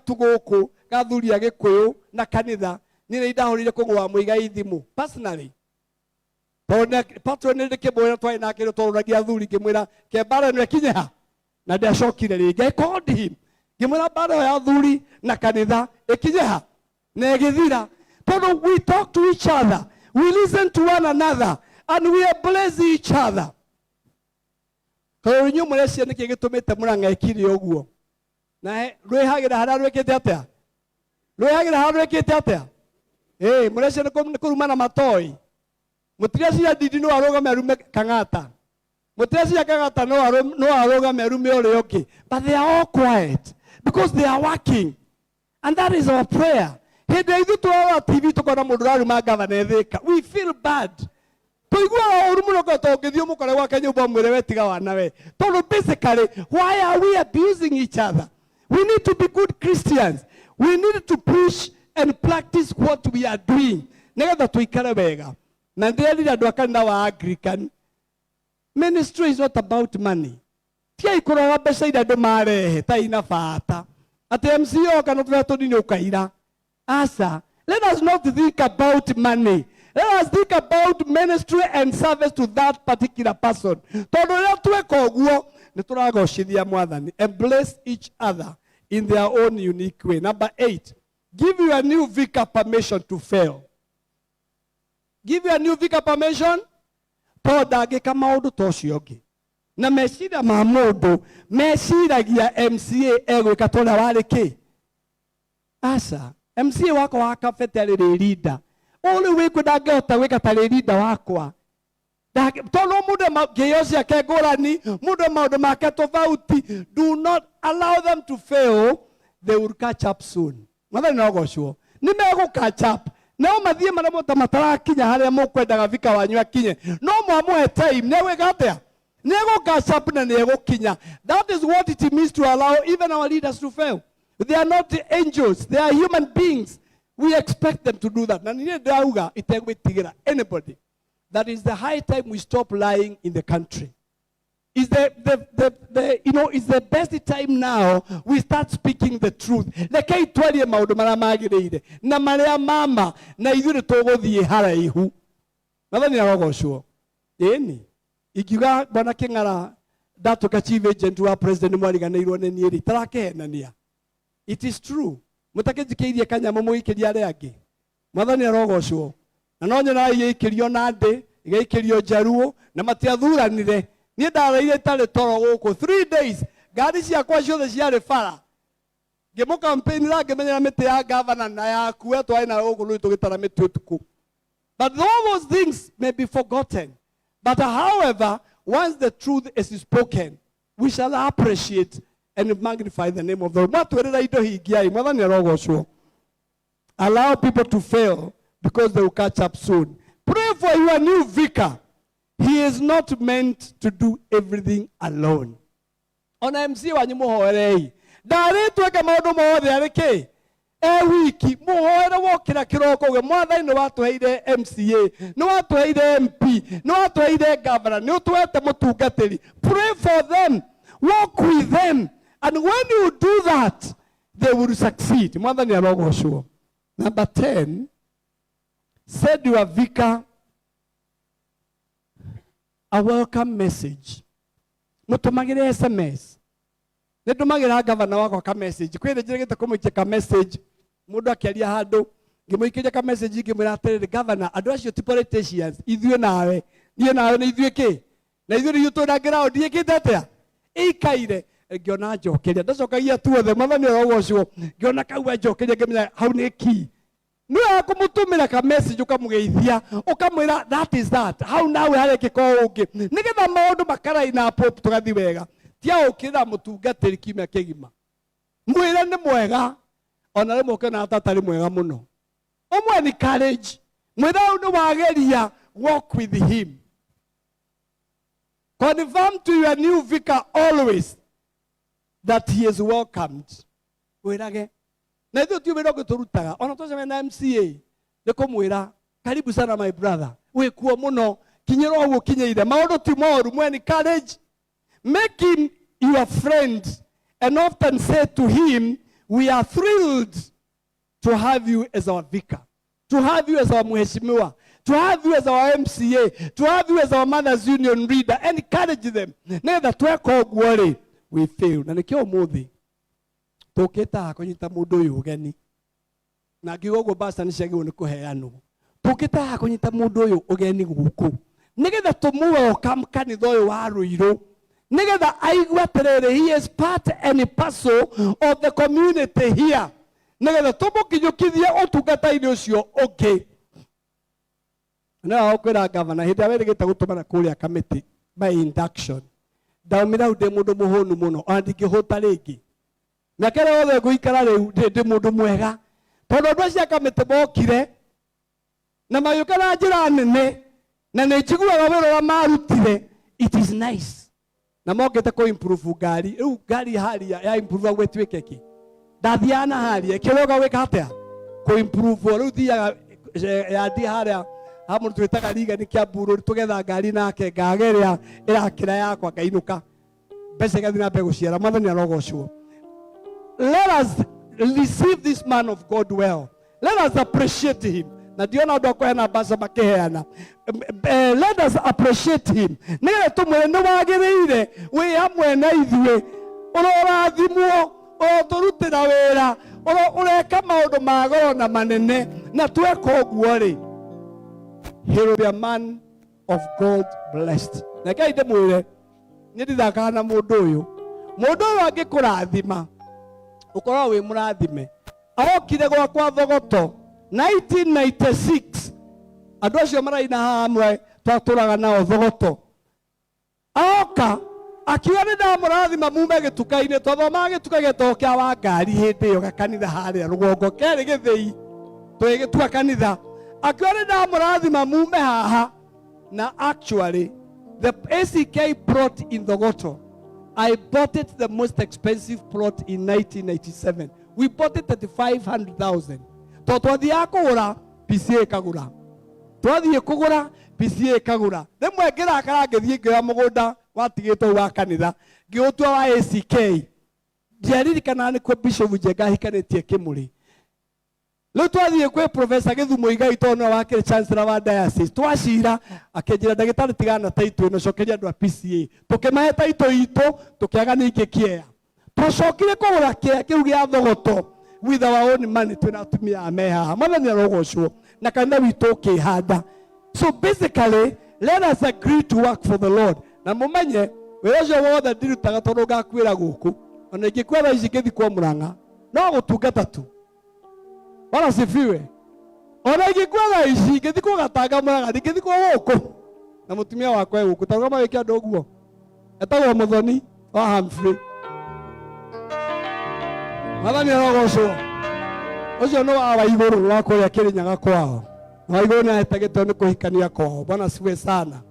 gaitu gũkũ gathuri a Gĩkũyũ na kanitha, niĩ nĩ ndahũrire kũgũa Mũigai thimũ personally, tondũ patron nĩ ndĩkĩmwĩra twarĩ nake nĩ twarũragia athuri, ngĩmwĩra ke mbara ĩno ĩkinye ha, na ndiacokire rĩngĩ. I called him, ngĩmwĩra mbara ĩyo ya athuri na kanitha ĩkinye ha, na ĩgĩthira, tondũ we talk to each other, we listen to one another and we embrace each other. Tondũ inyuĩ mũreciria nĩkĩ gĩtũmĩte Mũrang'a ĩkire ũguo? Na rwĩhagĩra harĩa rwĩkĩte atĩa? Rwĩhagĩra harĩa rwĩkĩte atĩa? Ĩĩ, mũreciria nĩ kũrumana matoi? Mũtireciria Ndindi no arũgame arume Kang'ata? Mũtireciria Kang'ata no arũgame arume ũrĩa ũngĩ? But they are all quiet because they are working, and that is our prayer. Hĩndĩ ĩrĩa ithuĩ tũrarora TV tũkona mũndũ ũraruma gavana Thika, we feel bad, tũiguaga ũru mũno. Ko tũngĩthiĩ ũmũkore gwake nyũmba ũmwĩre we tiga wana we, tondũ basically, why are we abusing each other? We need to be good Christians. We need to push and practice what we are doing nĩgetha tũikare wega. Na ndĩrerire andũ a kanitha wa Anglican, ministry is not about money. Tiai kũrora mbeca iria andũ marehe ta ina bata, atĩ MCO kana tũrĩa tũnini ũkaira. Aca, let us not think about money. Let us think about ministry and service to that particular person, tondũ rĩrĩa tweka ũguo nĩ tũragocithia Mwathani. Embrace each other in their own unique way. Number 8, give your new vicar permission to fail. Give your new vicar permission, tondũ ndangĩka maũndũ ta ũcio ũngĩ, na meciria ma mũndũ meciragia MCA egwĩka ta ũrĩa warĩ kĩ. Aca, MCA wakwa wa Kabete arĩ rĩrinda ũũ rĩu wĩkũ, ndangĩhota gwĩka ta rĩrinda wakwa. Tondũ mũndũ ema ngĩo ciake ngũrani, mũndũ e maũndũ make tofauti. Do not allow them to fail. They will catch up soon. Mwathani no gocwo, nĩ megũ catch up. No mathiĩ maremwo ta matarakinya harĩa mũkwendaga vicar wanyu akinye, no mwamũhe time nĩ egwĩka atĩa? Nĩ egũ catch up na nĩ egũkinya. That is what it means to allow even our leaders to fail. They are not angels, they are human beings. We expect them to do that. Na niĩ ndĩrauga itegwĩtigĩra anybody, that is the high time we stop lying in the country. Is the you know it's the best time now we start speaking the truth. Rekei twarie maũndũ marĩa magĩrĩire na marĩa mama, na ithuĩ nĩ tũgũthiĩ haraihu. Mwathani arogocwo. Ĩni ingiuga bwana Kĩng'ara ndatuĩka chief agent wa president, mwariganĩirwo nĩ niĩ rĩ, tarakĩhenania. It is true. Mũtakĩnjikĩirie kanyamũ mũgĩikĩria arĩa angĩ. Mwathani arogocwo. Na no nyonaga igĩikĩrio Nandĩ, igĩikĩrio Njaruo, na matiathuranire. Niĩ ndaraire itarĩ toro gũkũ 3 days, ngari ciakwa ciothe ciarĩ bara ngĩmũkampĩinĩra, ngĩmenyera mĩtĩ ya gavana na yaku we twarĩ nayo gũkũ rĩu tũgĩtara mĩtĩ ũtukũ. But all those things may be forgotten, but however, once the truth is spoken, we shall appreciate and magnify the name of the Lord. Mwatwĩrĩra indo hingiai. Mwathani arogocwo. Allow people to fail because they will catch up soon. Pray for your new vicar. He is not meant to do everything alone. Ona MC wanyu mũhoerei, ndarĩtwo eke maũndũ mothe arĩ kĩ e wiki. Mũhoere wokĩra kĩroko, uge, "Mwathani, nĩ watũheire MCA, nĩ watũheire MP, nĩ watũheire governor, nĩ ũtũhete mũtungatĩri." Pray for them, walk with them, and when you do that, they will succeed. Mwathani arogocwo. Number 10, send your vicar a welcome message. Mũtũmagĩre SMS. Nĩ ndũmagĩra gavana wakwa ka message. Kwĩ njĩrĩgĩte kũmũikia ka message, mũndũ akĩaria handũ, ngĩmũikĩria ka message, ngĩmwĩra atĩrĩrĩ, "Gavana, andũ acio ti politicians, ithuĩ nawe, niĩ nawe nĩ ithuĩ kĩ na ithuĩ nĩ ithuĩ twĩna ground ĩkĩte atĩa ĩikaire." Ngĩona njokeria, ndacokagia tuothe. Mwathani arogocwo. Ngĩona kau anjokeria, ngĩmenya hau nĩ key. Nĩ wega kũmũtũmĩra ka message, ũkamũgeithia, ũkamwĩra that is that hau nawe harekĩka ũũ ũngĩ, nĩgetha maũndũ makaraina pop tũgathiĩ wega. Tia ũkĩra mũtungatĩri kiumia kĩgima, mwĩre nĩ mwega, ona rĩmwe ũkĩona tatarĩ mwega mũno, ũmwe ni courage, mwĩre hau nĩ wageria. Walk with him. Confirm to your new vicar always that he is welcomed. Wĩrage na ithuĩ ti wĩra ũngĩ tũrutaga, ona twacemania na MCA nĩ kũmwĩra, "Karibu sana, my brother, wĩkuo mũno, kinyĩra ũguo ũkinyĩire, maũndũ ti moru." Mweni courage. Make him your friend and often say to him, We are thrilled to have you as our vicar, to have you as our mheshimiwa, to have you as our MCA, to have you as our mothers union leader. Encourage them. Nĩgetha tweka ũguo rĩ, we fail. Na nĩkĩo ũmũthĩ tũkĩte haha kũnyita mũndũ ũyũ ũgeni, na ngiuga ũguo mbaca nĩ ciagĩrĩirwo nĩ kũheanwo. Tũkĩte haha kũnyita mũndũ ũyũ ũgeni gũkũ nĩgetha tũmũ welcome kanitha ũyũ wa Rũirũ, nĩgetha aigue atĩrĩrĩ, he is part and parcel of the community here, nĩgetha tũmũkinyũkithie ũtungata-inĩ ũcio ũngĩ. No ũkwĩra gavana hĩndĩ ĩrĩa werĩgĩte gũtũmana kũrĩa kamĩtĩ by induction, ndaumĩra hau ndĩ mũndũ mũhũnu mũno, ona ndingĩhũta rĩngĩ. Mĩaka ĩrĩa yothe ngũikara rĩu ndĩ mũndũ mwega, tondũ andũ acio a kamĩtĩ mokire na magĩũka na njĩra nene, na nĩ njiguaga wĩra ũrĩa marutire, it is nice. Na mokĩte kũ improve ngari. Rĩu ngari haria ya improve gwĩtuĩke kĩ ndathiaga na haria ĩkĩroga gwĩka atĩa kũ improve. Rĩu thiaga yandi harĩa ha mũndũ twĩtaga Rigani Kĩambu, tũgetha ngari nake ngaga ĩrĩa ĩrakĩra yakwa, ngainũka, mbeca igathiĩ na mbere gũciara. Mwathani arogocwo. Let us receive this man of God well. Let us appreciate him. Na ndiona andũ akũheana mbeca makĩheana. Let us appreciate him nĩgetha tũmwĩre nĩ wagĩrĩire wĩ hamwe na ithuĩ. Ũrorathimwo, ũrotũrutĩra wĩra, ũreka maũndũ ma goro na manene. Na tweka ũguo rĩ, he will be a man of God blessed. Na Ngai ndĩmwĩre, niĩ ndithakaga na mũndũ ũyũ. Mũndũ ũyũ angĩkũrathima, ũkoragwo wĩ mũrathime. Okire gwakwa Thogoto 1996. Andũ acio maraina haha hamwe twatũraga nao Thogoto. Oka akiuga nĩ ndamũrathima mume gĩtuka-inĩ. Twathomaga gĩtuka gĩetagwo kĩa Wangari hĩndĩ ĩyo, gakanitha harĩa rũgongo kerĩ gĩthĩi twĩgĩtua kanitha. Akiuga nĩ ndamũrathima mume haha. Na actually the ACK plot in Thogoto, I bought it, the most expensive plot, in 1997. We bought it at 500,000, tondũ twathiaga kũgũra, PCA ĩkagũra, twathiĩ kũgũra, PCA ĩkagũra. Rĩmwe ngĩrakara, ngĩthiĩ ngĩoya mũgũnda watigĩtwo wa kanitha, ngĩũtua wa ACK. Ndiaririkanaga nĩkuo Bishop Njenga ahikanĩtie Kĩmũrĩ. Rĩu twathiĩ kwĩ Professor Gĩthumo Igai, tondũ nĩwe wakĩrĩ chancellor wa diocese, twacira akĩnjĩra, "Ndagĩtarĩ, tigana na taitũ ĩno, cokeria andũ a PCA." Tũkĩmahe taitũ itũ, tũkĩaga ningĩ kĩea. Twacokire kũgũra kĩea kĩu gĩa Thogoto with our own money, twĩna atumia a me haha. Mwathani arogocwo. Na kanitha witũ ũkĩhanda. So basically, let us agree to work for the Lord. Na mũmenye wĩra ũcio wothe ndirutaga tondũ ngakuĩra gũkũ. Ona ingĩkua thaa ici ngĩthikwo Mũrang'a, no gũtungata tu. Bwana sifiwe. Ona ingĩkua thaa ici ngĩthikwo Gatanga Mũrang'a, ndingĩthikwo gũkũ na mũtumia wakwa e gũkũ. Tarũgama wĩke andũ ũguo. Etagwo Mũthoni wa Humphrey. Mwathani arogocwo. Ũcio nĩ wa igũrũ wa kũrĩa Kĩrĩnyaga kwao. Wa igũrũ nĩ ahete gĩtĩo nĩ kũhikania kwao. Bwana sifiwe sana.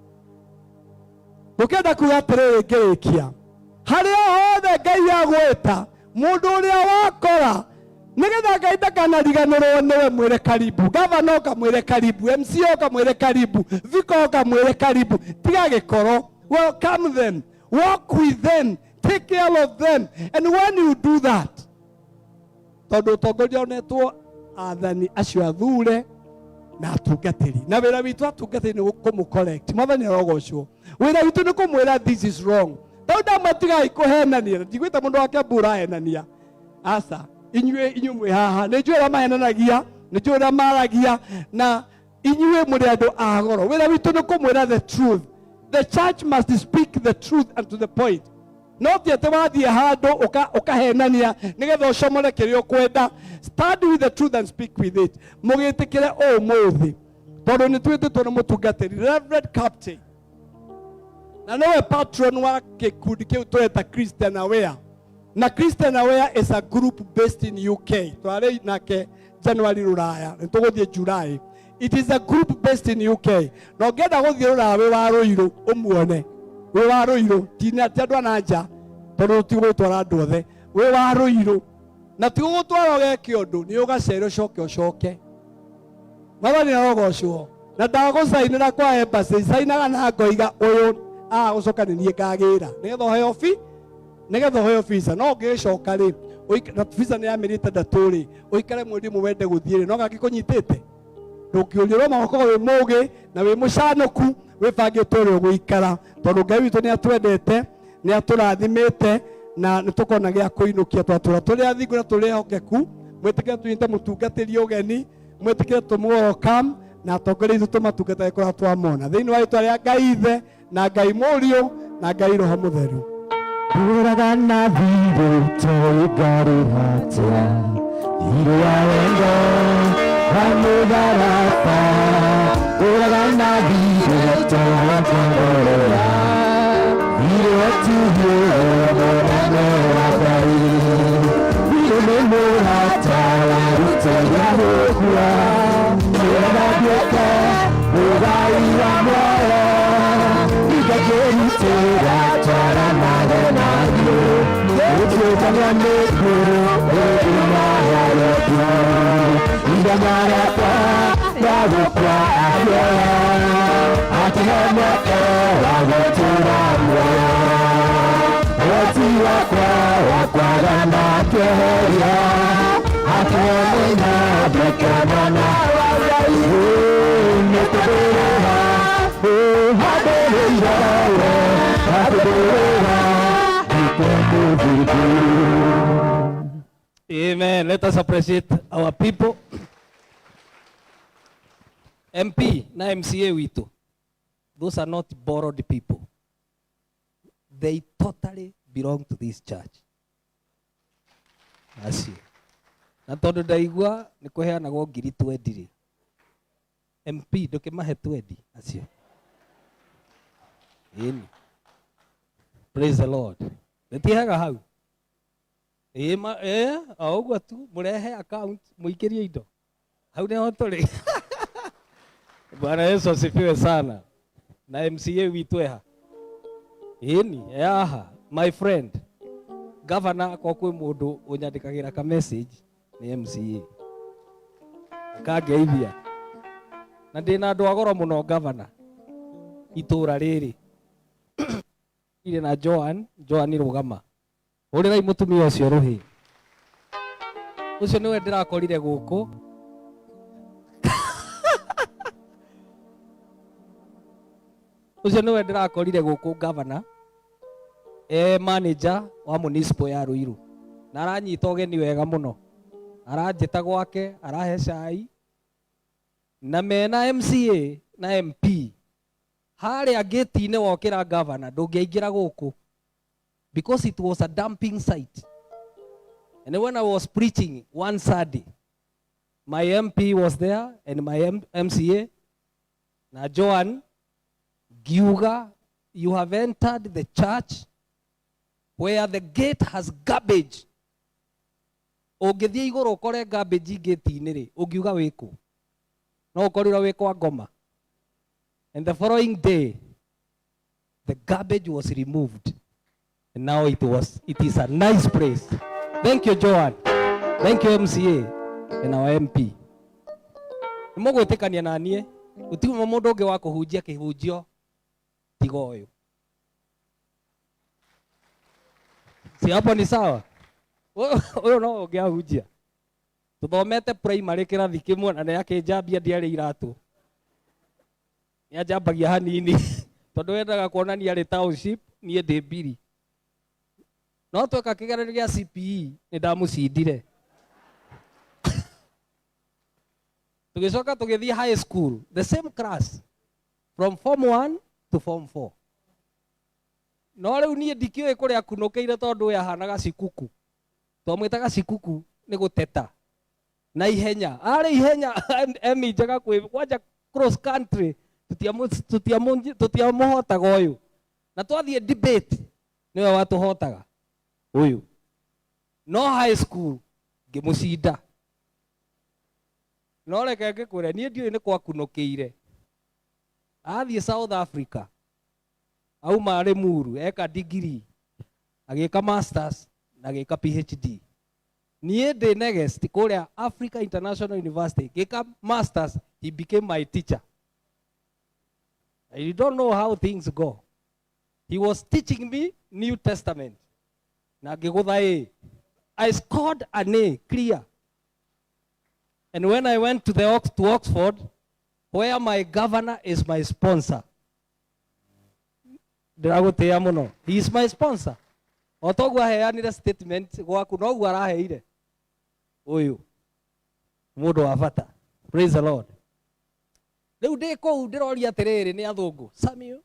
Ngũkĩenda kuga atĩrĩrĩ ngĩrĩkia, harĩa hothe Ngai agwĩta, mũndũ ũrĩa wakora, nĩgetha Ngai ndakanariganĩrwo nĩwe, mwĩre karibu. Gavana ũkamwĩre karibu, MC ũkamwĩre karibu, vicar ũkamwĩre karibu. Tiga gĩkoro, welcome them, walk with them, take care of them. And when you do that, tondũ ũtongoria ũnetwo athani acio athure na atungatĩri, na wĩra witũ atungatĩri nĩ kũmũ correct. Mwathani arogocwo. Wĩra witũ nĩ kũmwĩra this is wrong. Tau ndamatigai kũhenania. Ndigwĩta mũndũ wa Kiambu ũrahenania, aca. Inyuĩ mwĩ haha nĩ njũĩ ũrĩa mahenanagia, nĩ njũĩ ũrĩa maragia, na inyuĩ mũrĩ andũ a goro. Wĩra witũ nĩ kũmwĩra the truth. The church must speak the truth and to the point, no ti atĩ wathiĩ handũ ũkahenania nĩgetha ũcomore kĩrĩa ũkwenda. Stand with the truth and speak with it. Mũgĩtĩkĩre ũmũthĩ, tondũ nĩ twĩtĩtwo nĩ mũtungatĩri Reverend Captain, na nĩwe patron wa gĩkundi kĩu tũreta Christian Aware. Na Christian Aware is a group based in UK. Twarĩ nake January rũraya, nĩ tũgũthiĩ July. It is a group based in UK. Na ũngĩenda gũthiĩ rũraya wĩ wa Rũirũ, ũmuone wĩ wa Rũirũ, ti andũ a na nja, tondũ tũtigũgũtwara andũ othe. Wĩ wa Rũirũ na tigũgũtwara ũgeke ũndũ, nĩ ũgacere ũcoke ũcoke. Mwathani arogocwo. Na ndagũcainĩra kwa embassy, cainaga na ngoiga ũyũ agũcoka nĩ niĩ ngagĩra, nĩgetha ũheo fi nĩgetha ũheo visa. No ũngĩgĩcoka rĩ, Na visa nĩ ya mĩeri 6 rĩ, ũikare mweri ũmwe wende gũthiĩ rĩ, no gangĩkũnyitĩte ndũngĩũrio. No ũkorwo wĩ mũgĩ na wĩ mũcanũku, wĩbangĩte ũrĩa ũgũikara, tondũ Ngai witũ nĩ atwendete, nĩ atũrathimĩte, na nĩ tũkona gĩa kũinũkia twatũra tũrĩ athingu na tũrĩ ehokeku. Mwĩtĩkĩre tũnyite mũtungatĩri ũgeni, mwĩtĩkĩre tũmũ welcome na atongoria aitũ tũmatungatage kũrĩa twamona, thĩinĩ wa rĩtwa rĩa Ngai Ithe na Ngai Mũriũ na Ngai Roho Mũtheru. Ndũraga na thirĩ toĩ ngarĩha atĩa thirĩ wa wendo wa mũtharaba. Ndũraga na thirĩ toĩ ngarĩha thirĩ watuhio mũnene wa Ngai. Thirĩ nĩ mũrata warutĩire gũkua nĩgetha nduĩke mũgai wa muoyo. Ndingĩrutĩra twaranage naguo gũtuĩkania mĩkuru ĩrima ya gĩkuũ. Ithenya rĩakwa rĩa gũkua akĩoya, akĩhe mweke wa gũtũũra muoyo. Ũhoti wakwa wa kwaga ndakĩeheria, akĩhe mwenya nduĩke mwana wa Ngai. Nĩ kũndĩrĩha handĩrĩire we, handĩrĩra nduĩke mũthingu. Amen. Let us appreciate our people. MP na MCA witũ. Those are not borrowed people. They totally belong to this church. Acio. Na tondũ ndaigua nĩ kũheanagwo ngiri 20 rĩ. MP ndũkĩmahe 20 acio. Ĩni. Praise the Lord. Nĩtihaga hau. Ĩĩ ma ĩĩ o ũguo tu mũrehe account mũikĩrie indo. Hau nĩho tũrĩ. Bwana Yesu asifiwe sana. Na MCA witũ eha. Ĩni, ehaha, my friend. Governor akwa kwĩ mũndũ ũnyandĩkagĩra ka message nĩ MCA. Akangeithia. Na ndĩna andũ a goro mũno, governor. Itũra rĩrĩ. Irĩ na Joan, Joan rũgama. Hũrĩrai mũtumia ũcio rũhĩ. Ũcio nĩwe ndĩrakorire gũkũ. Ũcio nĩwe ndĩrakorire gũkũ, governor. E manager wa municipal ya Ruiru. Na aranyita ũgeni wega mũno. Aranjĩta gwake, arahe cai. Na mena MCA na MP. Harĩa gate-inĩ wokĩra, governor, ndũngĩaingĩra gũkũ because it was a dumping site. And when I was preaching one Sunday, my MP was there and my MCA, na Joan, ngiuga, "You have entered the church where the gate has garbage." Ũngĩthiĩ igũrũ ũkore garbage gate-inĩ rĩ, ũngiuga wĩkũ? No ũkorirwo wĩ kwa ngoma. And the following day, the garbage was removed. And now it is a nice place. Thank you, Joan. Thank you, MCA and our MP. Nĩ mũgwĩtĩkania na niĩ, gũtirĩ mũndũ ũngĩ wa kũhunjia kĩhunjio tiga ũyũ. Si hapo ni sawa? Ũyũ no ũngĩahunjia. Tũthomete primary kĩrathi kĩmwe na nĩ akĩnjambia ndiarĩ iratũ. Nĩ anjambagia hanini tondũ wendaga kuonania arĩ township, niĩ ndĩ mbiri. No tweka kĩgeranio gĩa CPE nĩ ndamũcindire. Tũgĩcoka tũgĩthiĩ high school, the same class from form 1 to form 4. No rĩu niĩ ndikĩũĩ kũrĩa akunũkĩire tondũ ũyũ ahanaga cikuku. Twamwĩtaga cikuku nĩ gũteta na ihenya, arĩ ihenya eminjaga kwĩ kwanja cross country, tũtiamũhotaga ũyũ. Na twathiĩ debate nĩwe watũhotaga ũyũ. No high school ngĩmũcinda. No reke ngĩkwĩre, niĩ ndiũĩ nĩ kwakunũkĩire. Athiĩ South Africa, auma Limuru, eka degree, agĩka masters na agĩka PhD. Niĩ ndĩ next kũrĩa Africa International University ngĩka masters, he became my teacher. You don't know how things go. He was teaching me New Testament na ngĩgũtha ĩ. I scored an A clear. And when I went to Oxford, where my governor is my sponsor, ndĩragũtĩĩa mũno, he is my sponsor. O toguo aheanire statement gwaku, noguo araheire ũyũ mũndũ wa bata. Praise the Lord. Rĩu ndĩ kũu ndĩroria atĩrĩrĩ, nĩ athũngũ, "Samuel,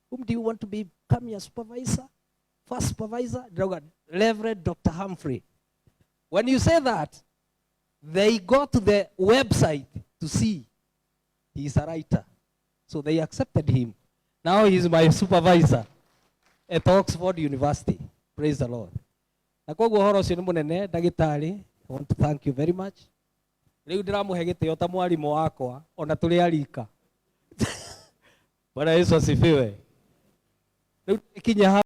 whom do you want to become your supervisor, first supervisor?" Ndĩrauga, "Reverend Dr. Humphrey." When you say that, they go to the website to see he is a writer, so they accepted him. Now he is my supervisor at Oxford University. Praise the Lord. Na koguo ũhoro ũcio nĩ mũnene. Ndagĩtarĩ, I want to thank you very much. Rĩu ndĩramũhe gĩtĩo ta mwarimũ wakwa, ona tũrĩ arika. Bwana Yesu asifiwe. Rĩu kinya hau.